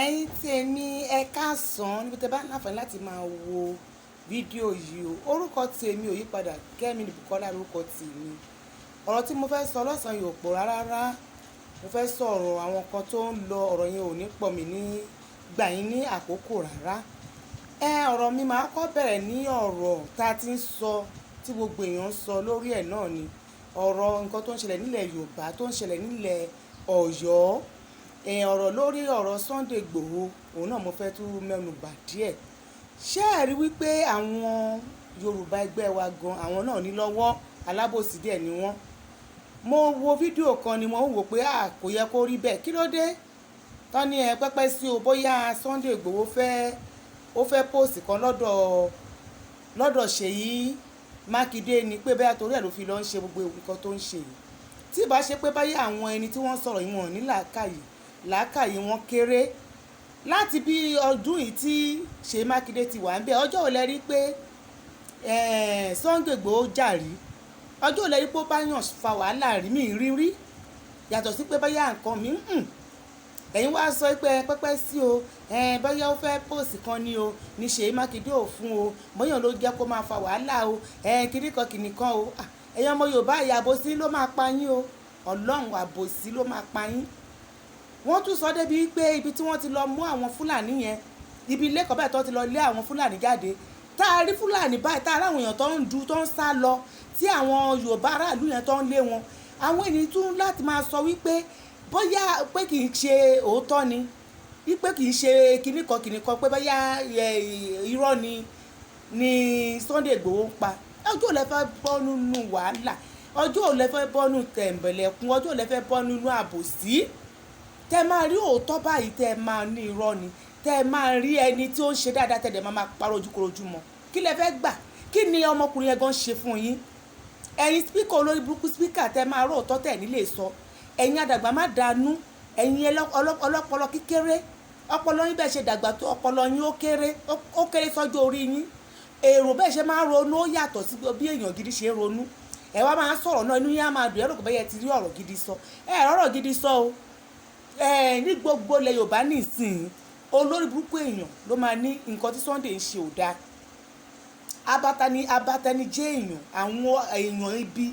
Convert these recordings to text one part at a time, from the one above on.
Ẹ̀yin tèmi, ẹ káàsán níbi tí ẹ bá ní àǹfààní láti máa wo fídíò yìí o. Orúkọ tèmi ò yípadà, Kẹ́mi Bùkọ́lá lórúkọ tèmi. Ọ̀rọ̀ tí mo fẹ́ sọ lọ́sàn-án yìí ò pọ̀ rárá. Mo fẹ́ sọ̀rọ̀ àwọn nǹkan tó ń lọ, ọ̀rọ̀ yẹn ò ní pọ̀ mí ní gbà yín ní àkókò rárá. Ọ̀rọ̀ mi máa kọ́ bẹ̀rẹ̀ ní ọ̀rọ̀ ta tí ń sọ, tí gbogbo èèyàn ń sọ lórí ẹ̀ náà ni. Ọ̀rọ̀ nǹkan tó ń ṣẹlẹ̀ nílẹ̀ Yorùbá, tó ń ṣẹlẹ̀ nílẹ̀ Ọ̀yọ́. Ọ̀rọ̀ lórí ọ̀rọ̀ Sunday Igboho, òun náà mo fẹ́ tún mẹ́nu bà díẹ̀. Ṣé ẹ rí wípé àwọn Yorùbá ẹgbẹ́ wa gan, àwọn náà ní lọ́wọ́, alábòsí díẹ̀ ni wọ́n. Mo wo fídíò kan ni mo ń wò pé a kò yẹ kó rí bẹ́ẹ̀. Kí ló dé? Tán ní ẹ pẹ́pẹ́ sí o, bóyá Sunday Igboho fẹ́, ó fẹ́ post kan lọ́dọ̀ Ṣèyí Mákindé ni, pé bóyá torí ẹ̀ ló fi lọ ń ṣe gbogbo nǹkan tó ń ṣe yìí. Tí ì bá ṣe pé báyìí àwọn ẹni tí wọ́n sọ̀rọ̀ yìí wọ́n ní làákàyè, làákàyè wọn kéré. Láti bí ọdún yìí tí Ṣèyí Mákindé ti wà níbẹ̀, ọjọ́ wo lẹ rí pé Sunday Igboho jà rí? Ọjọ́ wo lẹ rí pé ó bá yàn fa wàhálà rí? Mi rí rí. Yàtọ̀ sí pé bóyá nǹkan mi ń. Ẹ̀yin wá sọ pé pẹ́pẹ́ sí o, bóyá ó fẹ́ post kan ni o, ní Ṣèyí Mákindé ò fún o, bóyá ló jẹ́ kó máa fa wàhálà o, kíní kan kìnì kan o. Ẹ̀yin ọmọ Yorùbá, ìyà àbòsí ló máa pa yín o. Ọlọ́run, àbòsí ló máa pa yín. Wọ́n tún sọ débi pé ibi tí wọ́n ti lọ mú àwọn Fúlàní yẹn, ibi ilé kan báyìí tó ti lọ lé àwọn Fúlàní jáde. Tá a rí Fúlàní báyìí, tá a rí àwọn èèyàn tó ń du, tó ń sá lọ, tí àwọn Yorùbá aráàlú yẹn tó ń lé wọn. Àwọn ènìyàn tún láti máa sọ wípé bóyá pé kì í ṣe òótọ́ ni, wípé kì í ṣe kíní kan kìnì kan, pé bóyá irọ́ ni Sunday Igboho ń pa. Ọjọ́ wo lẹ fẹ́ bọ́ nínú wàhálà? Ọjọ́ wo lẹ fẹ́ bọ́ nínú tẹ̀m̀bẹ̀lẹ̀kun? Ọjọ́ wo lẹ fẹ́ bọ́ nínú àbòsí? Tẹ máa rí òótọ́ báyìí, tẹ máa ní irọ́ ni. Tẹ máa rí ẹni tí ó ń ṣe dáadáa, tẹ dẹ̀ máa máa parọ́ ojúkorojú mọ́. Kí lẹ fẹ́ gbà? Kí ni ọmọkùnrin yẹn gan ṣe fún yín? Ẹ̀yin speaker, olórí burúkú speaker, tẹ máa rí òótọ́ tẹ̀ ní lè sọ. Ẹ̀yin àdàgbà má dànù. Ẹ̀yin ọlọ́pọlọ kékeré. Ọpọlọ yín, bẹ́ẹ̀ ṣe dàgbà tó, ọpọlọ yín ó kéré, ó kéré sọ́jọ́ orí yín. Èrò bẹ́ẹ̀ ṣe máa ń ronú ó yàtọ̀ sí bí èèyàn gidi ṣe ń ronú. Ẹ wá máa ń sọ̀rọ̀ náà, inú yín á máa dùn, ẹ rò pé bẹ́ẹ̀ ti rí ọ̀rọ̀ gidi sọ. Ẹ rọ̀rọ̀ gidi sọ o. Ní gbogbo ilẹ̀ Yorùbá nísìnyí, olórí burúkú èèyàn ló máa ní nǹkan tí Sunday ń ṣe ò dáa. Abatani abatani jẹ́ èèyàn, àwọn èèyàn ibi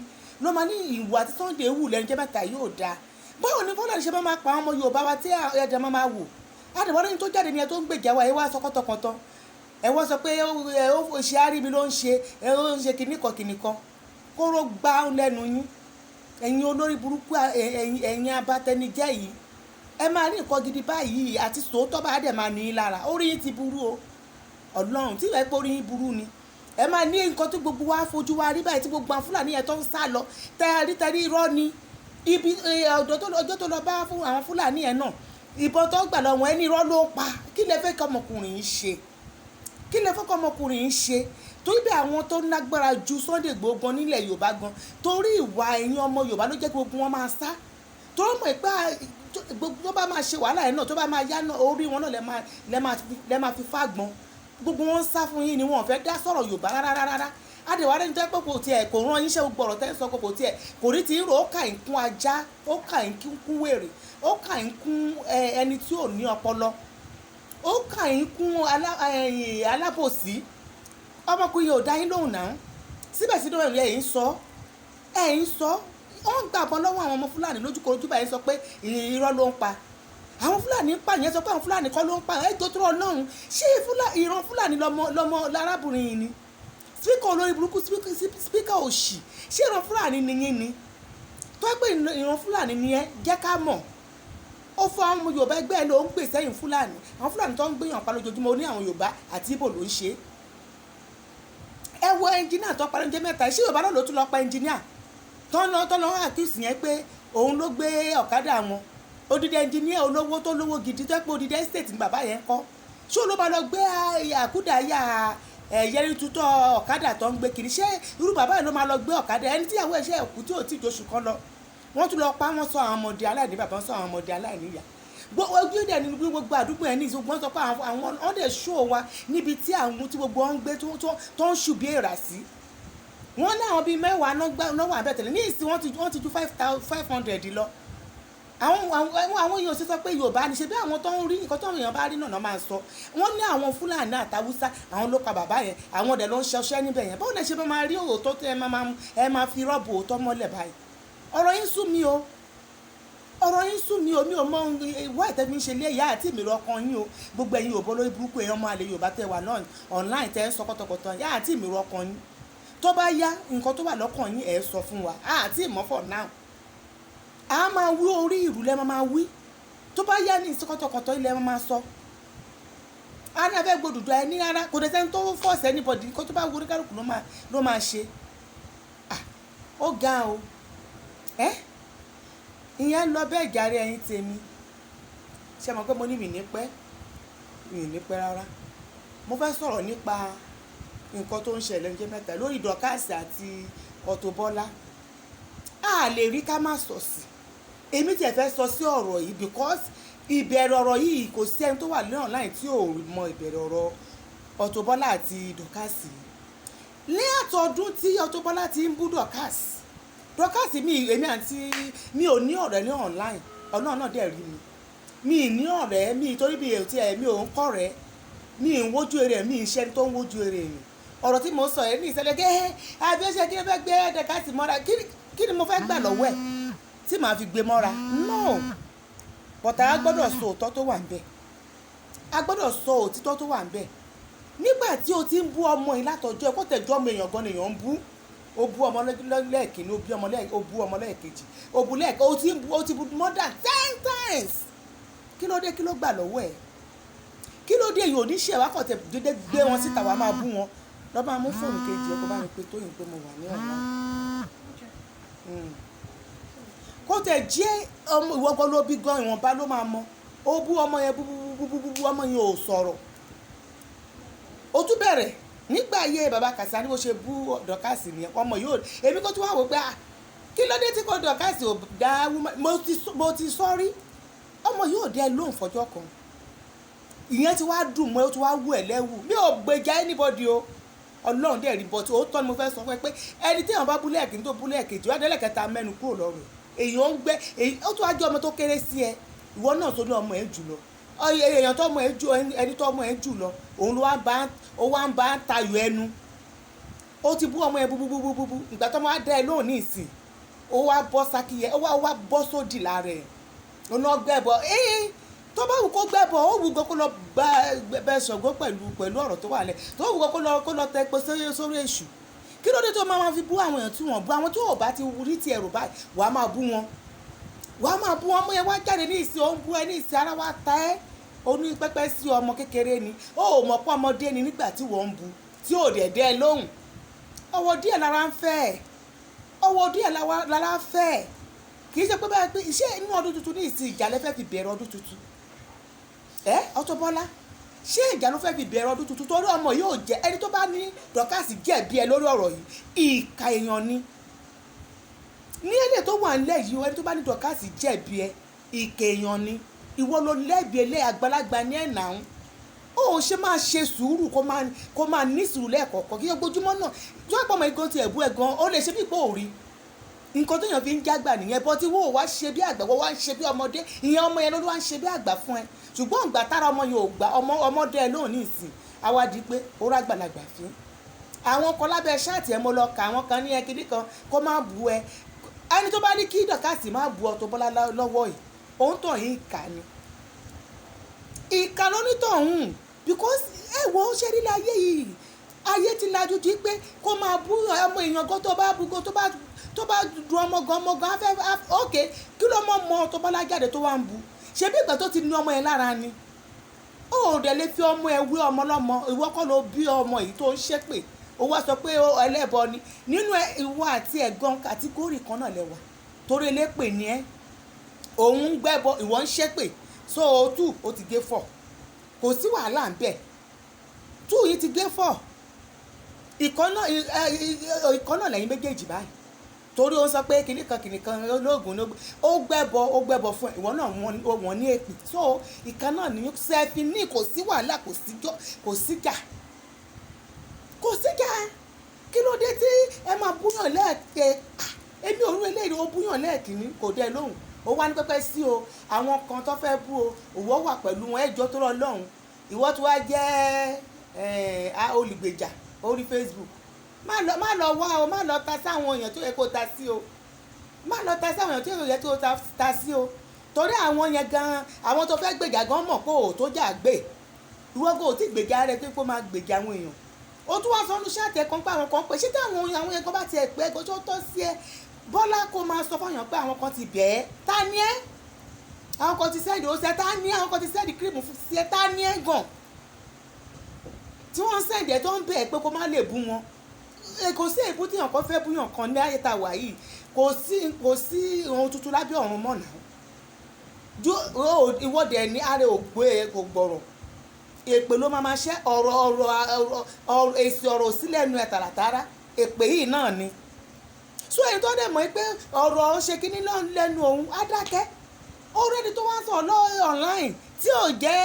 ló máa ní ìwà tí Sunday wù lẹ́nu jẹ́ mẹ́ta yóò dáa. Báwo ni Fúlàní ṣe máa máa pa àwọn ọmọ Yorùbá wa tí ẹ̀jẹ̀ máa máa wò? Àdìbò lẹ́yìn tó jáde ní ẹ tó ń gbèjà wa, ẹ wá sọ kọ́tọ̀kọ́tọ̀. Ẹ wọ́n sọ pé ó ṣe àríbi ló ń ṣe, ẹ ó ń ṣe kíní kan kíní kan. Kóró gbá lẹ́nu yín. Ẹ̀yin olórí burúkú, ẹ̀yin abatẹnijẹ́ yìí. Ẹ máa rí nǹkan gidi báyìí àti sòótọ́ bá dẹ̀ máa ní í lára. Orí yín ti burú o. Ọlọ́run, tí ìwà pé orí yín burú ni. Ẹ máa ní nǹkan tí gbogbo wa fojú wa rí báyìí, tí gbogbo àwọn Fúlàní yẹn tó ń sá lọ. Tẹ rí, tẹ rí irọ́ ni. Ibi ọjọ́ tó lọ bá fún àwọn Fúlàní yẹn náà, ìbọn tó gbà lọ wọ́n, ẹni irọ́ ló pa. Kí lẹ fẹ́ kí ọmọkùnrin yìí ṣe? Kí lẹ fẹ́ kí ọmọkùnrin yìí ṣe? Torí bí àwọn tó lágbára ju Sunday Igboho gan nílẹ̀ Yorùbá gan, torí ìwà ẹ̀yin ọmọ Yorùbá ló jẹ́ kí gbogbo wọn máa sá. Torí mọ̀ pé tó bá máa ṣe wàhálà yẹn náà, tó bá máa yá náà, orí wọn náà lẹ máa fi fágbọn. Gbogbo wọn ń sá fún yín ni, wọn ò fẹ́ dá sọ̀rọ̀ Yorùbá rárá rárá. Adèwà rẹ̀ ní tẹ́ pé kò tiẹ̀ kò rán yín ṣe, gbogbo ọ̀rọ̀ tẹ́ ń sọ kò tiẹ̀ kò rí ti ń rò. Ó kà ń kún ajá, ó kà ń kún wèrè, ó kà ń kún ẹni tí ò ní ọpọlọ, ó kà ń kún alábòsí. Ọmọkùnrin yóò dá yín lóhùn náà. Síbẹ̀síbẹ̀ ẹ̀yin sọ, ẹ̀yin sọ, ó ń gbàbọn lọ́wọ́ àwọn ọmọ Fúlàní lójúkorojú báyìí, sọ pé irọ́ ló ń pa. Àwọn Fúlàní ń pa yẹn, sọ pé àwọn Fúlàní kọ́ ló ń pa ẹ̀ tó tó. Ọlọ́run, ṣé ìran Fúlàní lọmọ lárábìnrin yìí ni? Speaker olórí burúkú, speaker òṣì, ṣé ìran Fúlàní ni yín ni? Tó pé ìran Fúlàní ni ẹ jẹ́ ká mọ̀. Ó fún àwọn ọmọ Yorùbá ẹgbẹ́ ẹ ló ń gbè sẹ́yìn Fúlàní, àwọn Fúlàní tó ń gbéyàn pa lójoojúmọ́. Ó ní àwọn Yorùbá àti Ìgbò ló ń ṣe. Ẹ wo ẹnjìníà tó parí oúnjẹ mẹ́ta, ṣé Yorùbá náà ló tún lọ pa ẹnjìníà tó lọ accuse yẹn pé òun ló gbé ọ̀kadà wọn? Odidi ẹnjìníà olówó tó lówó gidi, tó pé odidi estate ní bàbá yẹn kọ́, ṣé òun ló bá lọ gbé àkúdàáyà ẹ̀yẹrí tutọ́ ọ̀kadà tó ń gbé kiri? Ṣé irú bàbá yẹn ló máa lọ gbé ọ̀kadà ẹni tíyàwó ẹ̀ ṣe ẹ̀kú tí ò tí ì jóṣù kan lọ? Wọ́n tún lọ pa wọ́n, sọ àwọn ọmọdé aláìní bàbá, sọ àwọn ọmọdé aláìní ìyá. Ojú dẹ̀ ní gbogbo àdúgbò ẹ̀ ní ìṣògbọ́n, wọ́n sọ pé àwọn wọ́n dẹ̀ ṣó wa níbi tí àwọn tí gbogbo wọn ń gbé tó ń ṣù bí èèrà sí. Wọ́n ní àwọn bíi 10 náà wà bẹ́ẹ̀ tẹ̀lé ní ìsìn, wọ́n ti ju 500 lọ. Àwọn èèyàn ṣe sọ pé Yorùbá ni ṣe bí àwọn tó ń rí nǹkan tó ń èèyàn bá rí náà máa sọ. Wọ́n ní àwọn Fúlàní àtàwùsá, àwọn ló pa bàbá yẹn, àwọn ọ̀dẹ̀ ló ń ṣọṣẹ́ níbẹ̀ yẹn. Báwo lẹ ṣe máa rí òótọ́ tó ẹ máa fi rọ́ọ̀bù òótọ́ mọ́lẹ̀ báyìí? Ọ̀rọ̀ yín sú mi o, ọ̀rọ̀ yín sú mi o. Mi ò mọ ìwọ ìtẹ́bí ń ṣe lé ìyá àti ìmìíràn ọkàn yín o. Gbogbo ẹ̀yin Yorùbá lórí burúkú, èèyàn ọmọ àlè Yorùbá tẹ wà náà online tẹ́ ń sọ kọ́tọ̀kọ́tọ̀, ìyá àti ìmìíràn ọkàn yín, tó bá yá, nǹkan tó wà lọ́kàn yín, ẹ̀ sọ fún wa. Àti ìmọ̀ for now, a máa wí orí ìrù lẹ́ máa wí. Tó bá yá ní ìsọkọ́tọ̀kọ́tọ̀ ilẹ̀ máa sọ, a ní abẹ́ gbódùdú ẹ ní rárá. Kò dé sẹ́ni tó force anybody. Kó tó bá wo oníkálukú ló máa ṣe. Ó ga o. Ẹ́ ìyẹn lọ bẹ́ẹ̀ jàre. Ẹ̀yin tèmi, ṣé mo pé mo ní mi ní pẹ́, mi ní pẹ́ rárá. Mo fẹ́ sọ̀rọ̀ nípa nǹkan tó ń ṣẹlẹ̀ ní 3 ọjọ́ lórí Dorcas àti Auto Bola. A lè rí ká má sọ sí. Èmi tiẹ̀ fẹ́ sọ sí ọ̀rọ̀ yìí because ìbẹ̀rẹ̀ ọ̀rọ̀ yìí, kò sí ẹni tó wà ní online tí ò mọ ìbẹ̀rẹ̀ ọ̀rọ̀ Auto Bola àti Dorcas yìí. Ní àtọdún tí Auto Bola ti ń bú Dorcas, Dorcas mi, èmi àti mi ò ní ọ̀rẹ́ ní online. Ọ̀nà náà dẹ̀ rí mi, mi ì ní ọ̀rẹ́ mi torí mi ò tiẹ̀, mi ò ń kọ̀rẹ́, mi ì ń wojú eré, mi ì ṣẹ́ni tó ń wojú eré yìí. Ọ̀rọ̀ tí mo sọ yẹn ní ìṣẹ̀lẹ̀ gẹ́ àbí ó ṣe kí ló fẹ́ gbé Dorcas mọ́ra? Kí ni mo fẹ́ gbà lọ́wọ́ ẹ̀ tí màá fi gbé mọ́ra? No, but a gbọ́dọ̀ sọ òótọ́ tó wà ń bẹ̀. A gbọ́dọ̀ sọ òtítọ́ tó wà ń bẹ̀. Nígbà tí o ti ń bú ọmọ yìí látọjọ́ ẹ, kó tẹ̀jọ́ ọmọ èèyàn gan èèyàn ń bú. Ó bú ọmọ lẹ́ẹ̀kínní, ó bú ọmọ lẹ́ẹ̀kejì, ó bú lẹ́ẹ̀kẹ́, ó ti ń bú, ó ti bú more than 10 times. Kí ló dé? Kí ló gbà lọ́wọ́ ẹ̀? Kí ló dé? Èyàn ò ní ṣe wá kàn tẹ̀ dédé gbé wọn síta, wàá máa bú wọn. Lọ́ máa mú fóònù kejì ẹ, kó bá mi pe Tóyìn pé mo wà ní ọ̀la. Kó tẹ̀ jẹ́ ọmọ ìwọ gan ló bí gan, ìwọ̀nba ló máa mọ. Ó bú ọmọ yẹn, bú bú bú bú bú bú, ọmọ yẹn ò sọ̀rọ̀. Ó tún bẹ̀rẹ̀ nígbà ayé baba Kàsálí, bó ṣe bú Dorcas nìyẹn. Ọmọ yóò èmi kó tún wá wò pé, ah, kí ló dé tí kò Dorcas ò dá? Mo ti sọ rí, ọmọ yóò dé lóhùn fọjọ́ kan. Ìyẹn ti wá dùn mọ́ ẹ, ó ti wá wú ẹ lẹ́wù. Mi ò gbèjà anybody o, Ọlọ́run dẹ̀ rí, but òótọ́ ni mo fẹ́ sọ fún ẹ pé ẹni tí èèyàn bá bú lẹ́ẹ̀kínní, tó bú lẹ́ẹ̀kejì, wá dẹ́lẹ̀kẹta, mẹ́nu kúrò lọ́rùn. Èèyàn ń gbẹ́ èyí, ó tún wá jẹ́ ọmọ tó kéré sí ẹ. Ìwọ náà tó ní ọmọ ẹ jù lọ, èèyàn tó ọmọ ẹ jù, ẹni tó ọmọ ẹ jù lọ, òun ló wá bá, ó wá ń bá tayò ẹnu. Ó ti bú ọmọ ẹ bú bú bú bú bú. Ìgbà tó máa dá ẹ lóhùn ní ìsìn, ó wá bọ́ sákìyẹ, ó wá bọ́ sódì lára ẹ̀, ó náà gbẹ́bọ. Ee, tó bá wù kó gbẹ́bọ, ó wù gan kó lọ bá bẹ Ṣàngó pẹ̀lú ọ̀rọ̀ tó wà lẹ̀. Tó wù gan kó lọ tẹ epo sórí èṣù. Kí ló dé tó máa fi bú àwọn èèyàn tí wọ́n bú? Àwọn tí ò bá ti rí ti ẹ̀rù báyìí, wàá máa bú wọn, wàá máa bú wọn. Mú yẹn wá jáde ní ìsìn, ó ń bú ẹ ní ìsìn, ara wa ta ẹ́. Ó ní pẹ́pẹ́ sí ọmọ kékeré ni, ó mọ̀ pé ọmọdé ni nígbà tí wọ́n ń bu, tí ò dẹ̀ dẹ́ lóhùn. Ọwọ́ díẹ̀ lára ń fẹ́ ẹ̀, ọwọ́ díẹ̀ lára ń fẹ́ ẹ̀. Kì í ṣe pé báyìí pé iṣẹ́ inú ọdún tuntun ní ìsìn, ìjà lẹ fẹ́ fi bẹ̀rẹ̀ ọdún tuntun ẹ. Auto Bola, ṣé ìjà ló fẹ́ fi bẹ̀rẹ̀ ọdún tuntun? Torí ọmọ yóò jẹ́ ẹni tó bá ní Dorcas jẹ̀bi ẹ lórí ọ̀rọ̀ yìí, ìkà èèyàn ni. Ní ẹlẹ́ tó wà nílẹ̀ yìí, ẹni tó bá ní Dorcas jẹ̀bi ẹ, ìkà èèyàn ni. Ìwọ ló lẹ́bi ẹlẹ́, àgbàlagbà ní ẹ̀ náà. Ó ṣe máa ṣe sùúrù, kó máa ní sùúrù lẹ́ẹ̀kọ̀ọ̀kan kí ojoojúmọ́ náà tó àpọ̀ ọmọ igan ti ẹ̀bú ẹ̀ gan, ó lè ṣe bí pé ò rí nǹkan tó yàn fi ń jágbà nìyẹn. Bọ́ tí wọ́n wá ṣe bí àgbà, wọ́n wá ń ṣe bí ọmọdé. Ìyẹn ọmọ yẹn ló wá ń ṣe bí àgbà fún ẹ, ṣùgbọ́n ìgbà tára ọmọ yẹn ò gbà, ọmọ ọmọdé ẹ lóhùn ní ìsìn, àwa di pé ó rágbàlagbà fín àwọn kan lábẹ́ ṣáàtì ẹ. Mo lọ kà àwọn kan ní ẹ kíní kan kó má bu ẹ. Ẹni tó bá ní kí Dorcas má bu Auto Bola lọ́wọ́ yìí, òun tàn yín, ìkà ni, ìkà lónítọ̀hún. Because ẹ wo, ṣe rí láyé yìí, ayé ti lajú ju pé kó máa bú ọmọ èèyàn gan. Tó bá bú gan, tó bá dùn ọmọ gan, ọmọ gan afẹ́. Ok, kí ló mọ̀ mọ́ Auto Bola jáde tó wá ń bu? Ṣebí ìgbà tó ti ní ọmọ yẹn lára ni. Ó dẹ̀ lè fi ọmọ ẹ wé ọmọ lọ́mọ. Ìwọ kọ́ ló bí ọmọ yìí tó ń ṣépè? Ó wá sọ pé ẹlẹ́bọ ni nínú ìwọ àti ẹ̀gbọ́n category kan náà lẹ́wà, torí elépè ni ẹ́. Òun ń gbẹ́bọ, ìwọ ń ṣépè. So two ó ti gé four, kò sí wàhálà ń bẹ̀. Two yìí ti gé four, ìkan náà lẹ́yìn méjèèjì báyìí, torí ó ń sọ pé kìnnìkan kìnnìkan olóògùn ó gbẹ́bọ, ó gbẹ́bọ fún ẹ, ìwọ náà wọ́n ní èpè. So ìkan náà ní sẹ́fì ní, kò sí wàhálà, kò síjọ́, kò síjà, kò síjà. Kí ló dé tí ẹ máa búyàn lẹ́ẹ̀kẹ́? Èmi ò rú eléyìí. Ó búyàn lẹ́ẹ̀kínní, kò dẹ́ lóhùn. Ó wá ní pẹ́pẹ́ sí o, àwọn kan tó fẹ́ bú o, òwò wà pẹ̀lú wọn. Ẹjọ́ tó rọ lọ́hùn, ìwọ tó wá jẹ́ olùgbèjà orí Facebook, má lọ wá o, má lọ ta sáwọn èèyàn tó yẹ kó ta sí o, má lọ ta sáwọn èèyàn tó yẹ kó ta sí o, torí àwọn yẹn gan, àwọn tó fẹ́ gbèjà gan mọ̀ pé ò tó jà gbé. Ìwọ kò tí gbèjà rẹ pé kó máa gbèjà àwọn èèyàn. Ó tún wá sọ ní chat kan pé àwọn kan pé ṣé táwọn àwọn yẹn kan bá tiẹ̀ pé kó tó tọ́ sí ẹ, Bọ́lá, kó máa sọ fún èèyàn pé àwọn kan ti bẹ̀ ẹ́. Ta ni ẹ́? Àwọn kan ti send ó sẹ́. Ta ni ẹ́? Àwọn kan ti send cream sí ẹ. Ta ni ẹ́ gan tí wọ́n ń send ẹ̀ tó ń bẹ̀ ẹ́ pé kó má lè bú wọn? Kò sí èébú tí èèyàn kan fẹ́ búyàn kan ní ayé tá a wà yìí. Kò sí ohun tuntun lábẹ́ ọ̀run mọ́ náà. Ìwọ́de ẹ̀ ní ara ògbó ẹ̀ kò gbọ̀rọ̀, èpè ló máa ma ṣẹ́. Ọ̀rọ̀ ọ̀rọ̀ ọ̀rọ̀, èsì ọ̀rọ̀ sílẹ̀ nu ẹ̀ tààràtàrà, èpè yìí náà ni. So èyí tó dẹ̀ mọ̀ pé ọ̀rọ̀ ṣe kínní lẹ́nu òun á dákẹ́. Ó rẹ́ni tó wá ń sọ̀rọ̀ lọ́ online tí ò jẹ́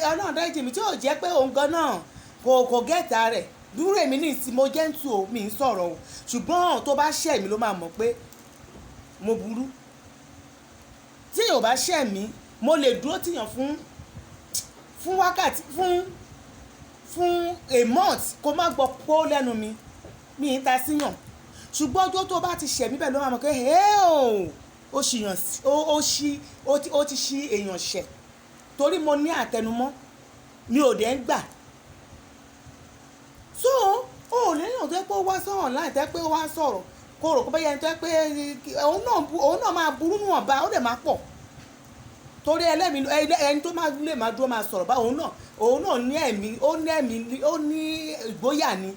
Ọlọ́run dáríjì mi, tí ò jẹ́ pé òun gan náà kò gẹ́ta rẹ̀ dúró. Èmi ní ìsìn, mo jẹ́ ń tu o, mi ń sọ̀rọ̀ o, ṣùgbọ́n tó bá ṣẹ̀ mí ló máa mọ̀ pé mo burú. Tí ò bá ṣẹ̀ mí, mo lè dúró tìyàn fún wákàtí, fún a month, kó má gbọ́ pọ́ lẹ́nu mi. Mi ń ta síyàn, ṣùgbọ́n ọjọ́ tó bá ti ṣẹ̀ mí bẹ́ẹ̀ ló máa mọ̀ pé ó ṣìyàn, ó ṣí ó ti ṣí èèyàn ṣẹ̀, torí mo ní àtẹnumọ́, mi ò dẹ̀ ń gbà. So ó ò léèyàn tó yẹ pé ó wá sọ̀rọ̀ láì tẹ́ pé ó wá sọ̀rọ̀, kó rò pé bóyá ẹni tó yẹ pé òun náà máa burú níwọ̀nba, ó dẹ̀ máa pọ̀, torí ẹlẹ́mi ẹni tó máa lè máa dúró máa sọ̀rọ̀ bá òun náà ní ẹ̀mí, ó ní ẹ̀mí, ó ní ìgboyà ni,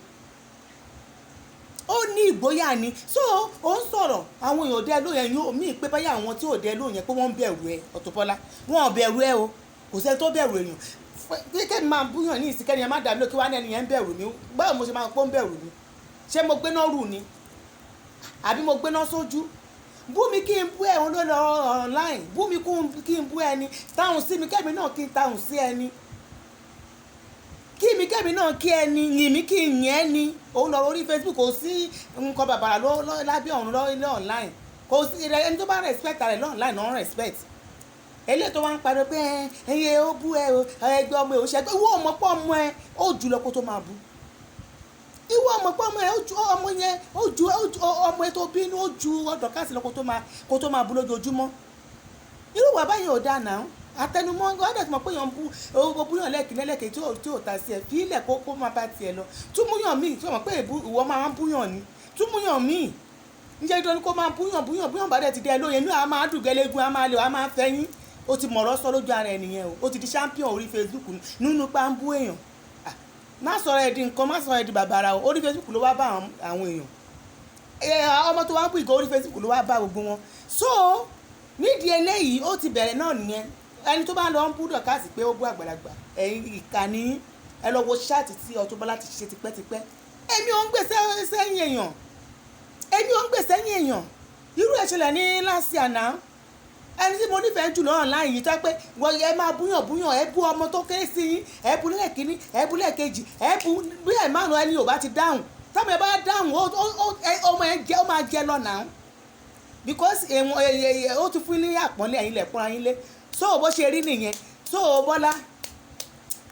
ó ní ìgboyà ni. So ó ń sọ̀rọ̀, àwọn èèyàn dẹ́ lóyún ẹ̀yìn míì pé báyà àwọn tí ò dẹ́ lóyún yẹn pé wọ́n ń bẹ̀rù ẹ. Auto Bola, wọn ò bẹ̀rù ẹ o. Kò sẹ́ni tó bẹ̀rù èèyàn. Kíkẹ́ máa búyàn ní ìsìnkẹ́ni ẹ má dàbí lókè wá ní ẹni yẹn ń bẹ̀rù mi. Báwo mo ṣe máa pọ́ ń bẹ̀rù mi? Ṣé mo gbéná rù ni àbí mo gbéná sójú? Bú mi kí n bú ẹ, òun ló lọ online. Bú mi kí n bú ẹni, táhùn sí mi kẹ́mi náà kí n táhùn sí ẹni, kí mi kẹ́mi náà kí ẹni, yìn mí kí n yìn ẹni. Òun lọ orí Facebook. Kò sí nǹkan bàbàrà lábẹ́ ọ̀run lọ́ online. Kò sí ẹni tó bá respect rẹ̀ online náà respect. Eléyìí tó wá ń pariwo pé ẹyẹ ó bú ẹ o, ẹgbẹ́ ọmọ ẹ ò ṣẹgbẹ́. Ìwọ ọmọ pọ̀ ọmọ ẹ ó jù lọ kó tó máa bú. Ìwọ ọmọ pọ̀ ọmọ ẹ ó ju ọmọ yẹn, ó ju ọmọ ẹ tó bínú, ó ju ọdọ̀ káàsì lọ kó tó máa bú lójoojúmọ́. Irú wà báyìí ò dáa náà. Àtẹnumọ́ ọ̀dẹ̀ tí mo pé yàn ń bú o, búyàn lẹ́ẹ̀kínní, lẹ́ẹ̀kejì tí ò ta sí ẹ, fi ilẹ̀ kó máa bá tiẹ̀ lọ. Túmúyàn míì tí o mọ̀ pé ìwọ máa ń búyàn ni, túmúyàn míì níjẹ́ nítorí kó máa búyàn búyàn búyàn. Bá dẹ̀ ti dẹ́ lóye inú, a máa dùn gẹ́lẹ́gún, a máa lè a máa fẹ́yìn. Ó ti mọ̀rọ̀ sọ lójú ara ẹ̀ nìyẹn o. Ó ti di champion orí Facebook nínú pa ń bú èèyàn. Má sọ̀rọ̀ ẹ̀ di nǹkan, má sọ̀rọ̀ ẹ̀ di bàbàrà o. Orí Facebook ló wá bá àwọn èèyàn. Ọmọ tó wá ń bú ìgò, orí Facebook ló wá bá gbogbo wọn. So nídìí eléyìí, ó ti bẹ̀rẹ̀ náà nìyẹn. Ẹni tó bá lọ ń bú Dorcas pé ó bú àgbàlagbà, ẹ̀yin ìkànnì, ẹ lọ wo chat tí Auto Bola ti ṣe tipẹ́tipẹ́. Èmi ò ń gbé sẹ́yìn èèyàn, èmi ò ń gbé sẹ́yìn èèyàn. Irú ẹ̀ ṣẹlẹ̀ ní last year náà. Ẹni tí mo nífẹ̀ẹ́ jù lọ́rùn láàyè yìí tó pé wọ́n ẹ máa búyàn búyàn, ẹ bú ọmọ tó kéré sí yín, ẹ bú lẹ́ẹ̀kínní, ẹ bú lẹ́ẹ̀kejì, ẹ bú bí ẹ̀ márùn, ẹni ò bá ti dáhùn, táwọn ẹ bá dáhùn, ọmọ ẹ jẹ́ ó máa jẹ lọ́nà, because ẹ̀wọ̀n ó ti fún ní àpọ́nlé, ẹ̀yin lẹ̀ pọ́nra yín lé. So bó ṣe rí nìyẹn. So Bọ́lá,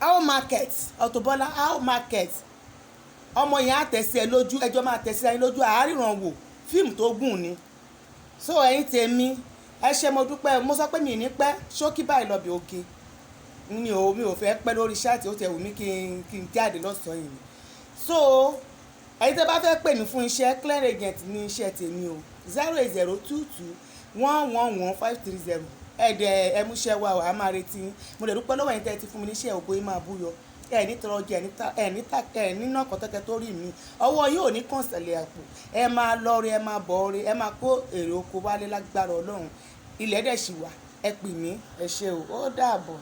how market, Auto Bola, how market, ọmọ yẹn á tẹ̀sí ẹ lójú, ẹjọ́ máa tẹ̀sí ẹ lójú, àárìràn wò fíìmù tó gùn ni. So ẹ̀yin tèmi, ẹ ṣé, mo dúpẹ́. Mo sọ pé mi ì ní pẹ́, ṣókí báyìí lọ bí oge. Mi ò fẹ́ pẹ́ lórí chat. Ó ti wù mí kí n jáde lọ́sàn-án yìí. So ẹ̀yin tẹ́ bá fẹ́ pè mí fún iṣẹ́, clear agent ní iṣẹ́ tèmi o, 08022111530. Ẹ̀ẹ́dẹ̀ ẹmúṣẹ́ wa, á máa retí yín. Mo lè dúpẹ́ lọ́wọ́ ẹ̀yin tẹ́ ti fún mi níṣẹ́. Ògo yín máa búyọ. Ẹ ní tọrọ jẹ, ẹ ní náà kọ́tẹ́kẹ́ tó rí mi. Ọwọ́ yóò ní kànṣẹ̀lẹ̀ àpò. Ẹ máa lọ rí, ẹ máa bọ̀ rí, ẹ máa kó èrè oko wálé lágbára Ọlọ́run. Ilẹ̀ dẹ̀ ṣì wà, ẹ pè mí. Ẹ ṣé o, ó dàbọ̀.